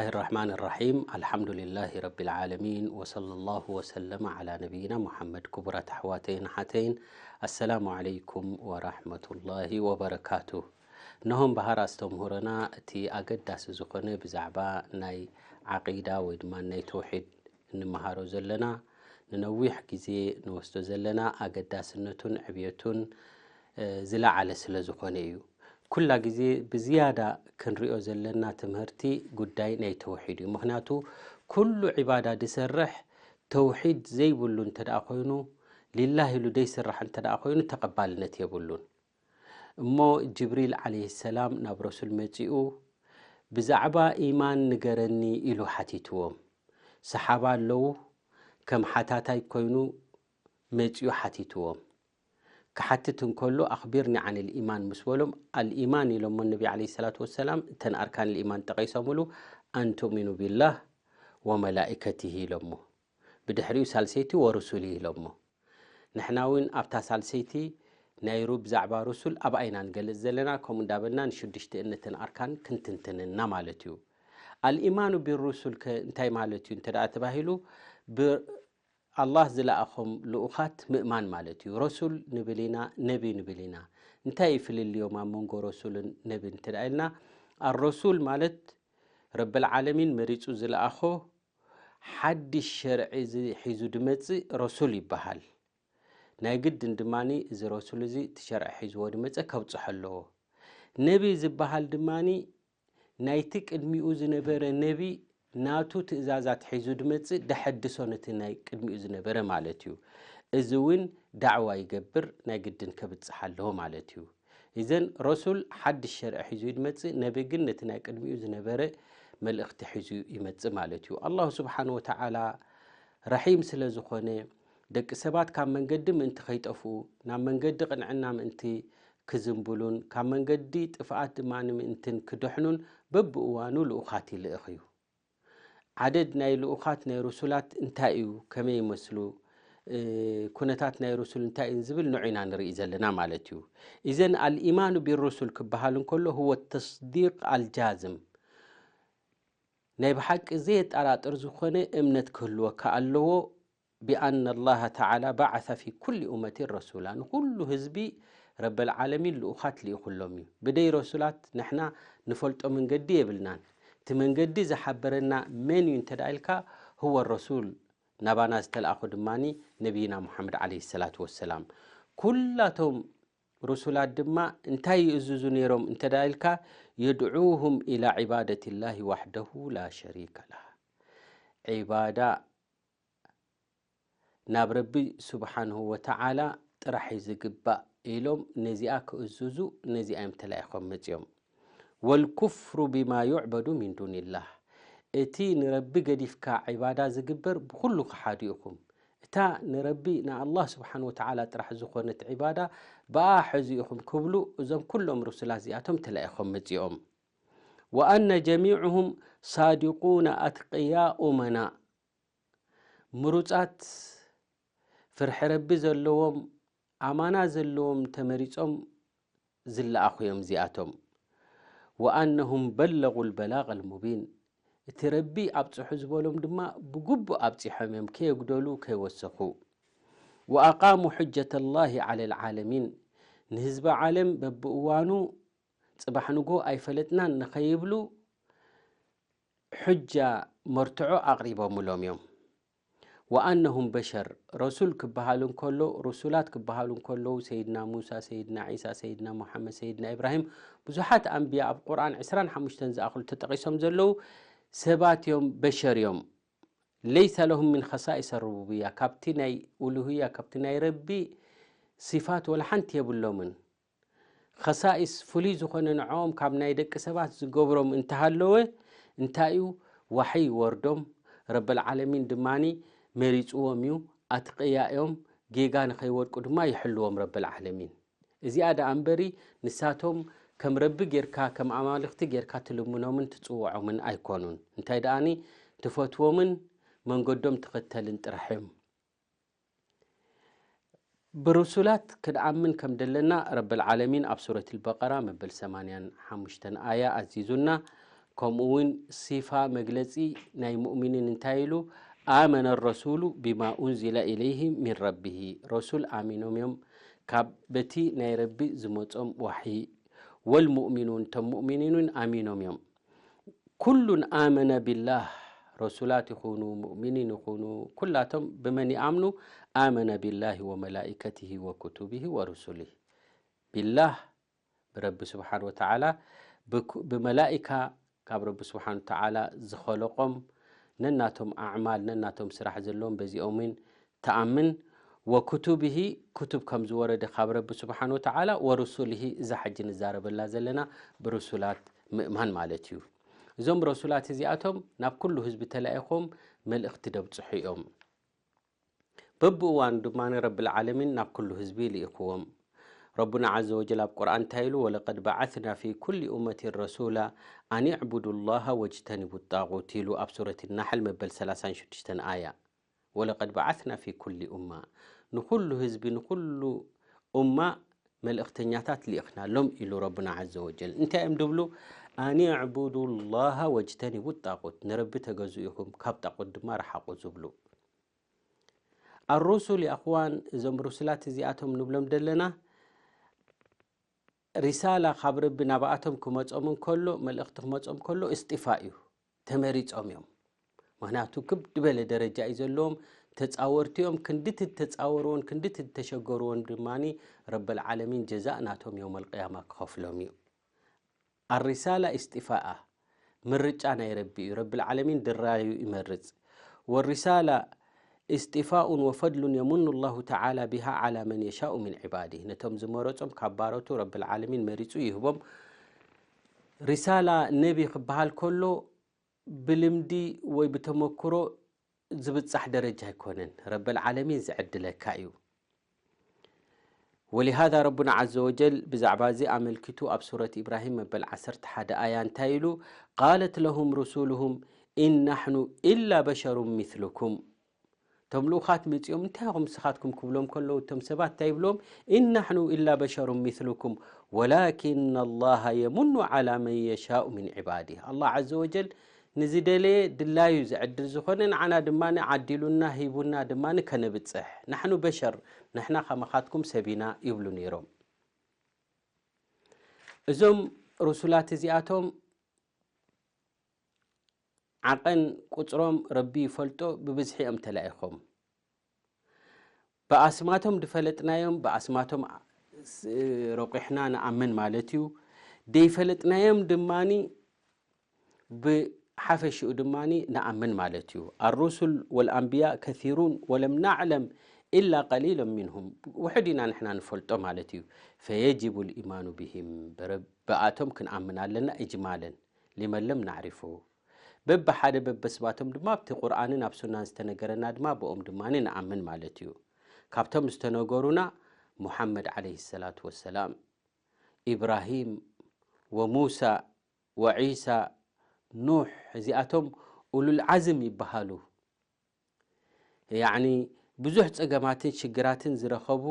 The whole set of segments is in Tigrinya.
الرحمن الرحيم. الحمد لله رب العالمين، وصلى الله وسلم على نبينا محمد. ክቡራት ኣሕዋተይን ኣሓተይን፣ ኣሰላሙ ዓለይኩም ወራሕመቱላሂ ወበረካቱ። ነሆም ባህር ኣስተምህሮና እቲ ኣገዳሲ ዝኾነ ብዛዕባ ናይ ዓቂዳ ወይ ድማ ናይ ተውሒድ እንመሃሮ ዘለና፣ ንነዊሕ ግዜ ንወስዶ ዘለና ኣገዳስነቱን ዕብየቱን፣ እ፣ ዝለዓለ ስለ ዝኾነ እዩ። ኩላ ግዜ ብዝያዳ ክንሪኦ ዘለና ትምህርቲ ጉዳይ ናይ ተውሒድ እዩ። ምኽንያቱ ኩሉ ዒባዳ ዝሰርሕ ተውሒድ ዘይብሉ እንተ ደኣ ኮይኑ፣ ሊላህ ኢሉ ዘይስራሕ እንተ ደኣ ኮይኑ ተቐባልነት የብሉን። እሞ ጅብሪል ዓለይሂ ሰላም ናብ ረሱል መጺኡ፣ "ብዛዕባ ኢማን ንገረኒ" ኢሉ ሓቲትዎም። ሰሓባ ኣለዉ፣ ከም ሓታታይ ኮይኑ መጺኡ ሓቲትዎም። ክሓትት እንከሎ፣ "ኣኽቢርኒ ዓን ልኢማን" ምስ በሎም፣ "ኣልኢማን" ኢሎሞ ነቢ ዓለይሂ ሰላቱ ወሰላም፣ እተን ኣርካን ልኢማን ጠቒሶምሉ፣ "ኣን ትእሚኑ ቢላህ ወመላኢከቲሂ" ኢሎሞ። ብድሕሪኡ ሳልሰይቲ "ወሩሱሊ" ኢሎሞ። ንሕና እውን ኣብታ ሳልሰይቲ ናይ ሩ-፣ ብዛዕባ ሩሱል ኣብኣ ኢና ንገልጽ ዘለና፣ ከምኡ እንዳበልና ንሽዱሽተ እነተን ኣርካን ክንትንትንና ማለት እዩ። ኣልኢማኑ ቢሩሱል ከ እንታይ ማለት እዩ እንተ ደኣ ተባሂሉ፣ ብ-፣ ኣላህ ዝለኣኾም ልኡኻት ምእማን ማለት እዩ። ረሱል ንብል ኢና፣ ነቢ ንብል ኢና። እንታይ እዩ ፍልልዮም ኣብ መንጎ ረሱልን ነቢን እንተ ደኣ ኢልና፣ ኣረሱል ማለት ረብል ዓለሚን መሪጹ ዝለኣኾ ሓድሽ ሸርዒ እዚ ሒዙ ድመጽእ ረሱል ይበሃል። ናይ ግድን ድማ እዚ ረሱል እዚ እቲ ሸርዒ ሒዝዎ ድመጸ ከብጽሖ ኣለዎ። ነቢ ዝበሃል ድማ ናይቲ ቅድሚኡ ዝነበረ ነቢ ናቱ ትእዛዛት ሒዙ ድመጽእ ደሐድሶ ነቲ ናይ ቅድሚኡ ዝነበረ ማለት እዩ። እዚ እውን ዳዕዋ ይገብር፣ ናይ ግድን ከብጽሕ ኣለዎ ማለት እዩ። እዘን ረሱል ሓድሽ ሸርዒ ሒዙ ይመጽእ፣ ነቢ ግን ነቲ ናይ ቅድሚኡ ዝነበረ መልእኽቲ ሒዙ ይመጽእ ማለት እዩ። ኣላሁ ስብሓን ወተዓላ ረሒም ስለ ዝኾነ፣ ደቂ ሰባት ካብ መንገዲ ምእንቲ ከይጠፍኡ፣ ናብ መንገዲ ቅንዕና ምእንቲ ክዝንብሉን፣ ካብ መንገዲ ጥፍኣት ድማ ንምእንትን ክድሕኑን በብእዋኑ ልኡኻት ይልእኽ እዩ። ዓደድ ናይ ልኡኻት ናይ ሩሱላት እንታይ እዩ? ከመይ ይመስሉ? እ፣ ኩነታት ናይ ሩሱል እንታይ እዩ ዝብል ንዑ ኢና ንርኢ ዘለና ማለት እዩ። ኢዘን ኣልኢማኑ ቢሩሱል ክበሃል እንከሎ፣ "ሁወ ተስዲቅ ኣልጃዝም", ናይ ብሓቂ ዘየጠራጥር ዝኾነ እምነት ክህልወካ ኣለዎ፣ "ቢኣነ ላሃ ተዓላ በዓሰ ፊ ኩሊ ኡመቲን ረሱላ", ንኹሉ ህዝቢ ረበል ዓለሚን ልኡኻት ልኢኹሎም እዩ። ብደይ ረሱላት ንሕና ንፈልጦ መንገዲ የብልናን። እቲ መንገዲ ዝሓበረና መን እዩ እንተ ደኣ ኢልካ፣ "ህወ ረሱል", ናባና ዝተለኣኹ ድማ ነቢይና ሙሓመድ ዓለይሂ ሰላቱ ወሰላም። ኩላቶም ሩሱላት ድማ እንታይ ይእዝዙ ነይሮም እንተ ደኣ ኢልካ፣ "የድዑሁም ኢላ ዒባደት ላሂ ዋሕደሁ ላ ሸሪከ ላህ". ዒባዳ ናብ ረቢ ስብሓንሁ ወተዓላ ጥራሕ እዩ ዝግባእ ኢሎም ነዚኣ ክእዝዙ፣ ነዚኣ እዮም ተላኢኾም መጺኦም። "ወልኩፍሩ ቢማ ዩዕበዱ ሚን ዱኒላህ"፣ እቲ ንረቢ ገዲፍካ ዒባዳ ዝግበር ብኹሉ ክሓዱ ኢኹም። እታ ንረቢ ንኣላህ ስብሓን ወተዓላ ጥራሕ ዝኾነት ዒባዳ ብኣ ሕዙ ኢኹም ክብሉ እዞም ኩሎም ሩሱላት እዚኣቶም ተላኢኾም መጺኦም። "ወኣነ ጀሚዑሁም ሳዲቁነ ኣትቅያ ኡመና"፣ ምሩጻት ፍርሒ ረቢ ዘለዎም፣ ኣማና ዘለዎም ተመሪጾም ዝለኣኹ እዮም እዚኣቶም። "ወኣነሁም በለጉ ልበላግ ኣልሙቢን"፣ እቲ ረቢ ኣብጽሑ ዝበሎም ድማ ብግቡእ ኣብጺሖም እዮም፣ ከየጉደሉ ከይወሰኹ። "ወኣቃሙ ሑጀተ ላሂ ዓለ ልዓለሚን"፣ ንህዝቢ ዓለም በብእዋኑ ጽባሕ ንግሆ ኣይፈለጥናን ንኸይብሉ ሑጃ መርትዖ ኣቕሪቦምሎም እዮም። "ወኣነሁም በሸር"፣ ረሱል ክበሃሉ እንከሎ፣ ሩሱላት ክበሃሉ እንከለዉ፣ ሰይድና ሙሳ፣ ሰይድና ዒሳ፣ ሰይድና ሙሓመድ፣ ሰይድና ኢብራሂም፣ ብዙሓት ኣንብያ ኣብ ቁርኣን ዕስራን ሓሙሽተን ዝኣኽሉ ተጠቒሶም ዘለዉ ሰባት እዮም፣ በሸር እዮም። "ለይሰ ለሁም ሚን ኸሳኢስ ሩቡብያ"፣ ካብቲ ናይ ኡሉህያ፣ ካብቲ ናይ ረቢ ሲፋት ወላ ሓንቲ የብሎምን። ኸሳኢስ ፍሉይ ዝኾነ ንዕኦም ካብ ናይ ደቂ ሰባት ዝገብሮም እንተሃለወ፣ እንታይ እዩ? ዋሕይ ይወርዶም፣ ረበል ዓለሚን ድማኒ መሪጽዎም እዩ፣ ኣትቅያ እዮም፣ ጌጋ ንኸይወድቁ ድማ ይሕልዎም ረበል ዓለሚን። እዚኣ ደኣ እምበሪ ንሳቶም ከም ረቢ ጌርካ፣ ከም ኣማልኽቲ ጌርካ ትልምኖምን ትጽውዖምን ኣይኮኑን። እንታይ ደኣኒ ትፈትዎምን መንገዶም ትኽተልን ጥራሕ እዮም። ብሩሱላት ክንኣምን ከም ደለና ረብል ዓለሚን ኣብ ሱረት ኣልበቀራ መበል ሰማንያን ሓሙሽተን ኣያ ኣዚዙና። ከምኡ እውን ሲፋ መግለጺ ናይ ሙእሚኒን እንታይ ኢሉ? ኣመነ ረሱሉ ቢማ ኡንዚለ ኢለይህ ሚን ረቢሂ። ረሱል ኣሚኖም እዮም ካብ በቲ ናይ ረቢ ዝመጾም ዋሕይ። ወልሙእሚኑን፣ እቶም ሙእሚኒን እውን ኣሚኖም እዮም። ኩሉን ኣመነ ቢላህ፣ ረሱላት ይኹኑ ሙእሚኒን ይኹኑ ኩላቶም ብመን ይኣምኑ? ኣመነ ቢላሂ ወመላኢከቲሂ ወኩቱቢሂ ወሩሱሊሂ። ቢላህ ብረቢ ስብሓን ወተዓላ፣ ብኩ- ብመላኢካ ካብ ረቢ ስብሓን ወተዓላ ዝኸለቆም ነናቶም ኣዕማል ነናቶም ስራሕ ዘለዎም በዚኦምን ተኣምን። ወክቱብሂ፣ ክቱብ ከም ዝወረደ ካብ ረቢ ስብሓን ወተዓላ፣ ወሩሱልሂ፣ እዛ ሕጂ ንዛረበላ ዘለና ብርሱላት ምእማን ማለት እዩ። እዞም ረሱላት እዚኣቶም ናብ ኩሉ ህዝቢ ተላኢኾም መልእኽቲ ደብፅሑ እዮም። በብእዋኑ ድማ ረብል ዓለሚን ናብ ኩሉ ህዝቢ ልኢኽዎም። ረቡና ዓዘ ወጀል ኣብ ቁርኣን እንታይ ኢሉ? ወለቀድ በዓትና ፊ ኩሊ ኡመቲን ረሱላ ኣን ዕቡዱ ላሃ ወጅተኒቡ ጣጉት ኢሉ ኣብ ሱረት ናሕል መበል ሰላሳን ሽዱሽተን ኣያ። ወለቀድ በዓትና ፊ ኩሊ ኡማ፣ ንኹሉ ህዝቢ ንኹሉ ኡማ መልእኽተኛታት ልኢኽናሎም ኢሉ ረቡና ዓዘ ወጀል። እንታይ እዮም ድብሉ? ኣን ዕቡዱ ላሃ ወጅተኒቡ ጣጉት፣ ንረቢ ተገዙ ኢኹም ካብ ጣጉት ድማ ረሓቑ ዝብሉ። ኣሩሱል የእኽዋን፣ እዞም ሩሱላት እዚኣቶም ንብሎም ደለና ሪሳላ ካብ ረቢ ናብኣቶም ክመጾም እንከሎ፣ መልእኽቲ ክመጾም ከሎ እስጢፋ እዩ። ተመሪጾም እዮም። ምኽንያቱ ክብ ድበለ ደረጃ እዩ ዘለዎም። ተጻወርቲ እዮም። ክንድቲ ተጻወርዎን ክንድቲ ተሸገርዎን ድማ ረበል ዓለሚን ጀዛእ ናቶም የውመል ቅያማ ክኸፍሎም እዩ። ኣሪሳላ ኢስጢፋኣ ምርጫ ናይ ረቢ እዩ። ረብል ዓለሚን ድራዩ ይመርጽ። ወሪሳላ ኢስጢፋኡን ወፈድሉን የሙኑ ላሁ ተዓላ ቢሃ ዓላ መን የሻኡ ሚን ዕባዲህ። ነቶም ዝመረጾም ካብ ባሮቱ ረብል ዓለሚን መሪጹ ይህቦም። ሪሳላ ነቢ ክበሃል ከሎ ብልምዲ ወይ ብተመክሮ ዝብጻሕ ደረጃ ኣይኮነን። ረበል ዓለሚን ዝዕድለካ እዩ። ወሊሃዛ ረቡና ዓዘ ወጀል ብዛዕባ እዚ ኣመልኪቱ ኣብ ሱረት ኢብራሂም መበል ዓሰርተ ሓደ ኣያ እንታይ ኢሉ? ቃለት ለሁም ሩሱሉሁም ኢን ናሕኑ ኢላ በሸሩን ሚስሉኩም። እቶም ልኡኻት መጺኦም እንታይ ኢኹም ንስኻትኩም ክብሎም ከለዉ እቶም ሰባት እንታይ ይብሎም? ኢን ናሕኑ ኢላ በሸሩን ሚስሉኩም ወላኪን ኣላሃ የሙኑ ዓላ መን የሻኡ ሚን ዕባዲህ። ኣላህ ዓዘ ወጀል ንዝደለየ ድላዩ ዝዕድል ዝኾነ ንዓና ድማ ዓዲሉና ሂቡና ድማ ከነብጽሕ። ናሕኑ በሸር፣ ንሕና ከማኻትኩም ሰብ ኢና ይብሉ ነይሮም። እዞም ሩሱላት እዚኣቶም ዓቐን ቁጽሮም ረቢ ይፈልጦ ብብዝሒ እዮም ተላኢኾም። ብኣስማቶም ድፈለጥናዮም ብኣስማቶም ስ- ረቑሕና ንኣምን ማለት እዩ። ደይፈለጥናዮም ድማኒ ብሓፈሽኡ ድማኒ ንኣምን ማለት እዩ። ኣሩሱል ወልኣንብያ ከሲሩን ወለም ናዕለም ኢላ ቀሊሎም ሚንሁም፣ ውሑድ ኢና ንሕና ንፈልጦ ማለት እዩ። ፈየጅቡ ልኢማኑ ብሂም፣ ብኣቶም ክንኣምን ኣለና እጅማለን ሊመን ለም ናዕሪፉ። በብሓደ በበስባቶም ድማ ኣብቲ ቁርኣንን ኣብ ሱናን ዝተነገረና ድማ ብኦም ድማ ንኣምን ማለት እዩ። ካብቶም ዝተነገሩና ሙሓመድ ዓለይሂ ሰላቱ ወሰላም፣ ኢብራሂም ወሙሳ ወዒሳ፣ ኑሕ፣ እዚኣቶም ኡሉል ዓዝም ይበሃሉ። ያዕኒ ብዙሕ ጸገማትን ሽግራትን ዝረኸቡ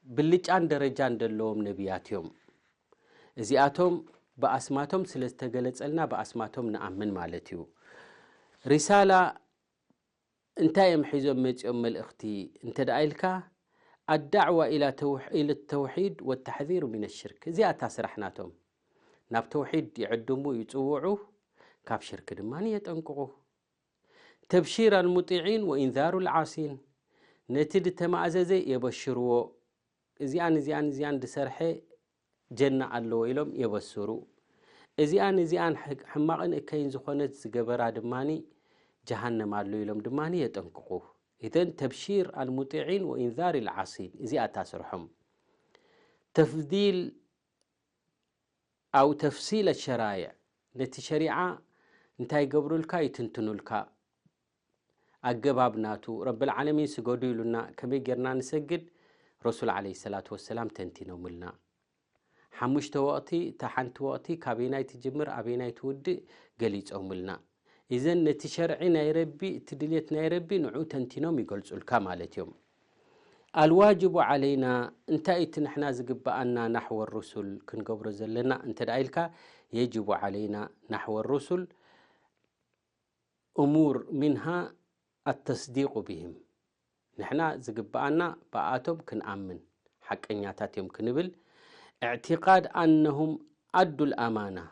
ብልጫን ደረጃን ዘለዎም ነቢያት እዮም። እዚኣቶም ብኣስማቶም ስለ ዝተገለጸልና ብኣስማቶም ንኣምን ማለት እዩ። ሪሳላ እንታይ እዮም ሒዞም መጺኦም መልእኽቲ እንተ ደኣ ኢልካ፣ ኣዳዕዋ ኢላ ተውሕ- ኢለ ተውሒድ ወተሕዚሩ ሚነ ሽርክ። እዚኣ እታ ስራሕ ናቶም። ናብ ተውሒድ ይዕድሙ፣ ይጽውዑ፣ ካብ ሽርክ ድማ የጠንቅቑ። ተብሺር ኣልሙጢዒን ወኢንዛሩ ልዓሲን፣ ነቲ ድተማእዘዘ የበሽርዎ። እዚኣን እዚኣን እዚኣን ድሰርሐ ጀና ኣለዎ ኢሎም የበስሩ። እዚኣን እዚኣን ሕማቕን እከይን ዝኾነት ዝገበራ ድማ ጀሃነም ኣሎ ኢሎም ድማ የጠንቅቑ። ኢዘን ተብሺር ኣልሙጢዒን ወኢንዛር ልዓሲን እዚኣ እታ ስርሖም። ተፍዲል ኣው ተፍሲል ሸራይዕ፣ ነቲ ሸሪዓ እንታይ ይገብሩልካ ይትንትኑልካ። ኣገባብ ናቱ ረብል ዓለሚን ስገዱ ኢሉና ከመይ ጌርና ንሰግድ ረሱል ዓለይሂ ሰላቱ ወሰላም ተንቲኖምልና። ሓሙሽተ ወቕቲ፣ እታ ሓንቲ ወቕቲ ካበይናይ ትጅምር ኣበይናይ ትውድእ ገሊጾምልና። ኢዘን ነቲ ሸርዒ ናይ ረቢ እቲ ድልየት ናይ ረቢ ንዑ ተንቲኖም ይገልጹልካ ማለት እዮም። ኣልዋጅቡ ዓለይና እንታይ እቲ ንሕና ዝግብኣና ናሕወ ሩሱል ክንገብሮ ዘለና እንተ ደኣ ኢልካ يجب علينا نحو الرسل أمور منها التصديق بهم. ንሕና ዝግብኣና ብኣቶም ክንኣምን፣ ሓቀኛታት እዮም ክንብል፣ اعتقاد أنهم أدوا الأمانة፣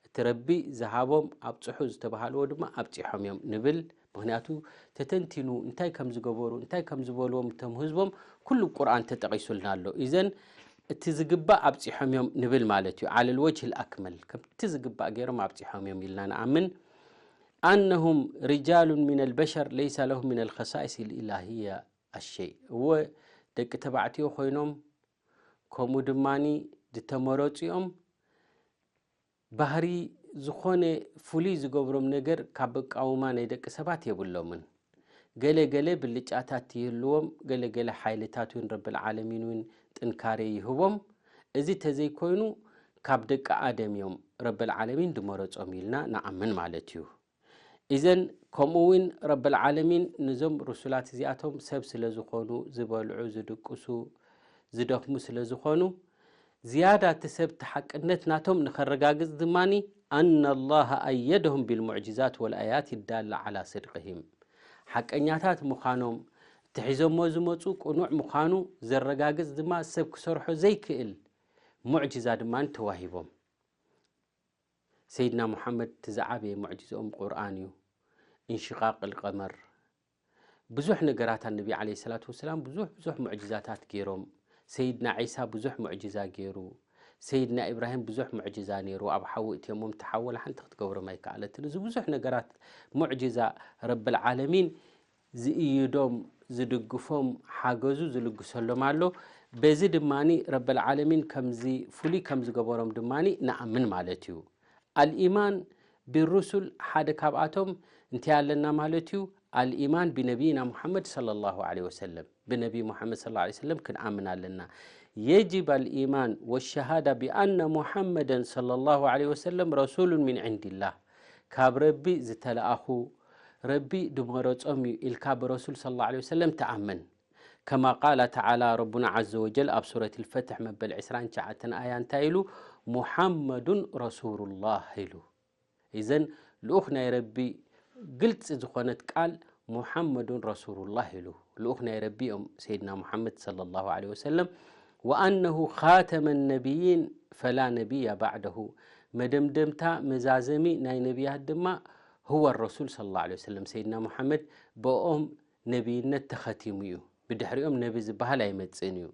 እቲ ረቢ ዝሃቦም ኣብፅሑ ዝተባሃልዎ ድማ ኣብፂሖም እዮም ንብል። ምክንያቱ ተተንቲኑ እንታይ ከም ዝገበሩ እንታይ ከም ዝበልዎም እቶም ህዝቦም ኩሉ ቁርኣን ተጠቒሱልና ኣሎ። ኢዘን እቲ ዝግባእ ኣብፂሖም እዮም ንብል ማለት እዩ። على الوجه الأكمل ከምቲ ዝግባእ ገይሮም ኣብፂሖም እዮም ኢልና ንኣምን። أنهم رجال من البشر ليس لهم من الخصائص الإلهية الشيء። እወ ደቂ ተባዕትዮ ኮይኖም ከምኡ ድማ ዝተመረፁ እዮም። ባህሪ ዝኾነ ፍሉይ ዝገብሮም ነገር ካብ ኣቃውማ ናይ ደቂ ሰባት የብሎምን። ገለ ገለ ብልጫታት ይህልዎም፣ ገለ ገለ ሓይልታት እውን ረብል ዓለሚን እውን ጥንካሬ ይህቦም። እዚ ተዘይኮይኑ ካብ ደቂ ኣደም እዮም ረብል ዓለሚን ድመረጾም ኢልና ንኣምን ማለት እዩ። ኢዘን ከምኡ እውን ረብል ዓለሚን ነዞም ርሱላት እዚኣቶም ሰብ ስለ ዝኾኑ ዝበልዑ፣ ዝድቅሱ፣ ዝደኽሙ ስለ ዝኾኑ ዝያዳ እቲ ሰብ ተሓቅነት ናቶም ንኸረጋግጽ ድማ أن الله أيدهم بالمعجزات والآيات الدالة على صدقهم ሓቀኛታት ምዃኖም እቲ ሒዞሞ ዝመፁ ቅኑዕ ምዃኑ ዘረጋግጽ ድማ ሰብ ክሰርሖ ዘይክእል ሙዕጅዛ ድማ ተዋሂቦም። ሰይድና ሙሓመድ እቲ ዝዓበየ ሙዕጅዝኦም ቁርኣን እዩ። እንሽቃቅ ልቀመር ብዙሕ ነገራት ኣነቢ ዓለይሂ ሰላቱ ወሰላም ብዙሕ ብዙሕ ሙዕጅዛታት ገይሮም። ሰይድና ዒሳ ብዙሕ ሙዕጅዛ ገይሩ። ሰይድና ኢብራሂም ብዙሕ ሙዕጅዛ ነይሩ። ኣብ ሓዊ እትዮሞም ተሓወለ ሓንቲ ክትገብሮም ኣይከኣለትን። እዚ ብዙሕ ነገራት ሙዕጅዛ ረብል ዓለሚን ዝእይዶም ዝድግፎም ሓገዙ ዝልግሰሎም ኣሎ። በዚ ድማ ረብል ዓለሚን ከምዚ ፍሉይ ከም ዝገበሮም ድማ ንኣምን ማለት እዩ። ኣልኢማን ብሩሱል ሓደ ካብኣቶም እንታይ ኣለና ማለት እዩ? ኣልኢማን ብነቢይና ሙሓመድ ሰለላሁ ዐለይሂ ወሰለም ብነቢ ሙሓመድ ሰለላሁ ዐለይሂ ወሰለም ክንኣምን ኣለና። يجب الإيمان والشهادة بأن محمدا صلى الله عليه وسلم رسول من عند الله ካብ ረቢ ዝተለኣኹ ረቢ ድመረጾም እዩ ኢልካ ብረሱል ሰለላሁ ዐለይሂ ወሰለም ተኣምን። كما قال تعالى ረቡና ዐዘ ወጀል ኣብ ሱረት ልፈትሕ መበል ዕስራን ትሽዓተን ኣያ እንታይ ኢሉ? محمد رسول الله ኢሉ። ኢዘን ልኡኽ ናይ ረቢ ግልፂ ዝኾነት ቃል ሙሓመዱን ረሱሉላህ ኢሉ። ልኡኽ ናይ ረቢ እዮም ሰይድና ሙሓመድ ሰለላሁ ዐለይሂ ወሰለም። وأنه خاتم النبيين فلا نبي بعده መደምደምታ መዛዘሚ ናይ ነቢያት ድማ هو الرسول صلى الله عليه وسلم ሰይድና ሙሓመድ ብኦም ነቢይነት ተኸቲሙ እዩ። ብድሕሪኦም ነቢ ዝበሃል ኣይመፅእን እዩ።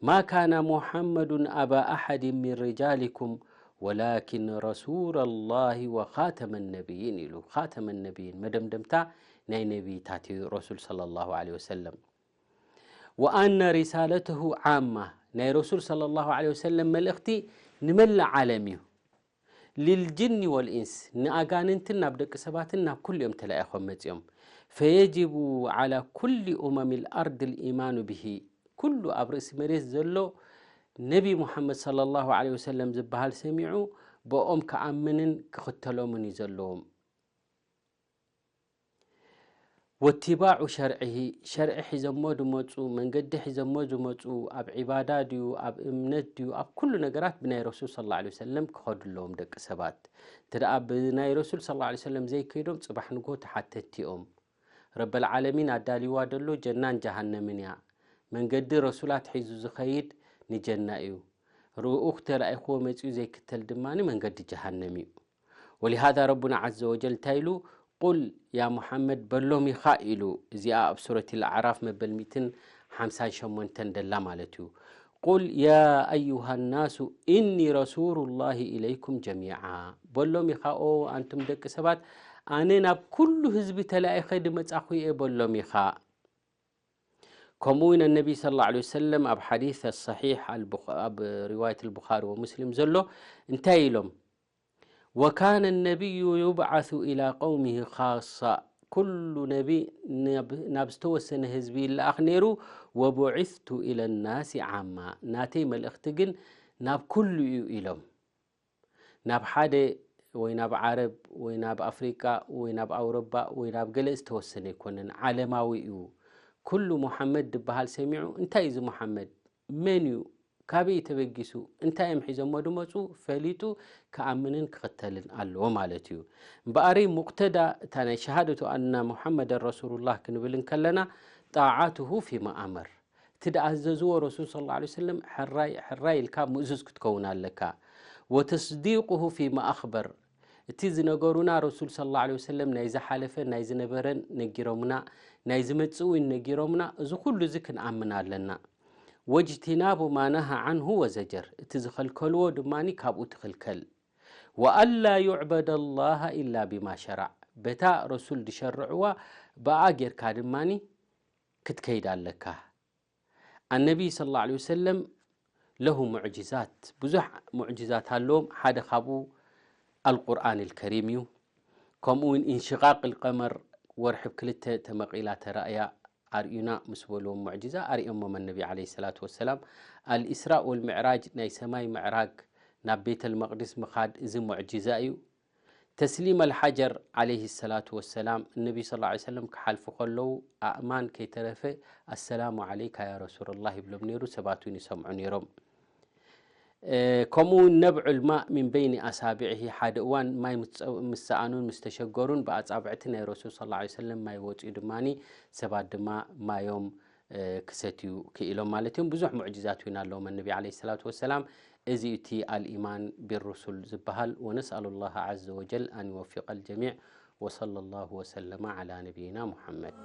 ما كان محمد أبا أحد من رجالكم ولكن رسول الله وخاتم النبيين ኢሉ። خاتم النبيين መደምደምታ ናይ ነቢይታት እዩ ረሱል ሰለላሁ ዐለይሂ ወሰለም። وأن رسالته عامة ናይ ረሱል ሰለላሁ ዐለይሂ ወሰለም መልእኽቲ ንመላእ ዓለም እዩ። للجن والإنس ንኣጋንንትን ናብ ደቂ ሰባትን ናብ ኩሉ እዮም ተላኢኾም መፂኦም። فيجب على كل أمم الأرض الإيمان به ኩሉ ኣብ ርእሲ መሬት ዘሎ ነቢ ሙሓመድ ሰለላሁ ዐለይሂ ወሰለም ዝበሃል ሰሚዑ ብኦም ክኣምንን ክኽተሎምን እዩ ዘለዎም። واتباع شرعه ሸርዒ ሒዘሞ ዝመፁ መንገዲ ሒዘሞ ዝመፁ ኣብ ዒባዳ ድዩ ኣብ እምነት ድዩ ኣብ ኩሉ ነገራት ብናይ ረሱል ሰለላሁ ዐለይሂ ወሰለም ክኸዱ ኣለዎም ደቂ ሰባት። እንተ ደኣ ብናይ ረሱል ሰለላሁ ዐለይሂ ወሰለም ዘይከይዶም ፅባሕ ንግሆ ተሓተትቲ እዮም። ረበል ዓለሚን ኣዳልይዋ ደሎ ጀናን ጀሃነምን እያ። መንገዲ ረሱላት ሒዙ ዝኸይድ ንጀና እዩ። ልኡኽ ተላኢኽዎ መጺኡ ዘይክተል ድማ መንገዲ ጀሃነም እዩ። ولهذا ረቡና ዐዘ ወጀል እንታይ ኢሉ? ቁል ያ ሙሓመድ በሎም ኢኻ ኢሉ። እዚኣ ኣብ ሱረት ልኣዕራፍ መበል ሚእትን ሓምሳን ሸሞንተን ደላ ማለት እዩ። ቁል ያ ኣዩሃ ናሱ ኢኒ ረሱሉ ላሂ ኢለይኩም ጀሚዓ። በሎም ኢኻ ኦ ኣንቱም ደቂ ሰባት ኣነ ናብ ኩሉ ህዝቢ ተላኢኸ ድመጻኹ እየ በሎም ኢኻ። ከምኡ እውን ኣነቢ ስለ ላሁ ዐለይሂ ወሰለም ኣብ ሓዲስ ሰሒሕ ኣብ ሪዋየት ልቡኻሪ ወሙስሊም ዘሎ እንታይ ኢሎም? ወካነ ነቢዩ ዩብዓሱ ኢላ ቀውሚሂ ኻሳ። ኩሉ ነቢ ናብ ዝተወሰነ ህዝቢ ይለኣኽ ነይሩ። ወቡዒስቱ ኢለ ናሲ ዓማ። ናተይ መልእኽቲ ግን ናብ ኩሉ እዩ ኢሎም። ናብ ሓደ ወይ ናብ ዓረብ ወይ ናብ ኣፍሪቃ ወይ ናብ ኣውሮባ ወይ ናብ ገለ ዝተወሰነ ኣይኮነን፣ ዓለማዊ እዩ። ኩሉ ሙሓመድ ዝበሃል ሰሚዑ እንታይ እዩ እዚ ሙሓመድ? መን እዩ? ካበይ ተበጊሱ እንታይ እዮም ሒዞሞ ድመፁ ፈሊጡ ክኣምንን ክኽተልን ኣለዎ ማለት እዩ። እምበኣረይ ሙቅተዳ እታ ናይ ሸሃደቱ ኣና ሙሓመደን ረሱሉላህ ክንብል እንከለና ጣዓትሁ ፊማ ኣመር፣ እቲ ደኣዘዝዎ ረሱል ስለ ላ ሰለም ሕራይ ሕራይ ኢልካ ምእዙዝ ክትከውን ኣለካ። ወተስዲቅሁ ፊማ ኣኽበር፣ እቲ ዝነገሩና ረሱል ስለ ላ ሰለም ናይ ዝሓለፈን ናይ ዝነበረን ነጊሮምና፣ ናይ ዝመፅእ እውን ነጊሮምና፣ እዚ ኩሉ እዚ ክንኣምን ኣለና። ወጅትናቡ ማ ነሃ ዓንሁ ወዘጀር፣ እቲ ዝኸልከልዎ ድማ ካብኡ ትኽልከል። ወኣላ ዩዕበደ ላሃ ኢላ ቢማ ሸራዕ፣ በታ ረሱል ዝሸርዕዋ ብኣ ጌርካ ድማ ክትከይድ ኣለካ። ኣነቢይ ስለ ላ ሰለም ለሁ ሙዕጅዛት፣ ብዙሕ ሙዕጅዛት ኣለዎም። ሓደ ካብኡ ኣልቁርኣን ልከሪም እዩ። ከምኡ እውን ኢንሽቃቅ ልቀመር፣ ወርሒ ብክልተ ተመቒላ ተራእያ ኣርእዩና ምስ በልዎም ሙዕጅዛ ኣርእዮሞም ኣነቢ ዓለይሂ ሰላቱ ወሰላም። ኣልኢስራእ ወልምዕራጅ፣ ናይ ሰማይ ምዕራግ፣ ናብ ቤተል መቅድስ ምኻድ፣ እዚ ሙዕጅዛ እዩ። ተስሊም ኣልሓጀር ዓለይሂ ሰላቱ ወሰላም፣ እነቢ ስለ ላ ሰለም ክሓልፉ ከለዉ ኣእማን ከይተረፈ ኣሰላሙ ዓለይካ ያ ረሱላላህ ይብሎም ነይሩ፣ ሰባት እውን ይሰምዑ ነይሮም። ከምኡ እውን ነብዑ ልማእ ሚን በይኒ ኣሳቢዕሂ፣ ሓደ እዋን ማይ ምስ ሰኣኑን ምስ ተሸገሩን ብኣጻብዕቲ ናይ ረሱል ስለ ላ ሰለም ማይ ወፅኡ ድማ ሰባት ድማ ማዮም ክሰትዩ ክኢሎም ማለት እዮም። ብዙሕ ሙዕጅዛት እውን ኣለዎም ኣነቢ ዓለይሂ ሰላቱ ወሰላም። እዚ እቲ ኣልኢማን ቢሩሱል ዝበሃል። ወነስኣሉ ላህ ዓዘ ወጀል ኣን ይወፊቀ ልጀሚዕ። ወሰለ ላሁ ወሰለመ ዓላ ነቢይና ሙሐመድ።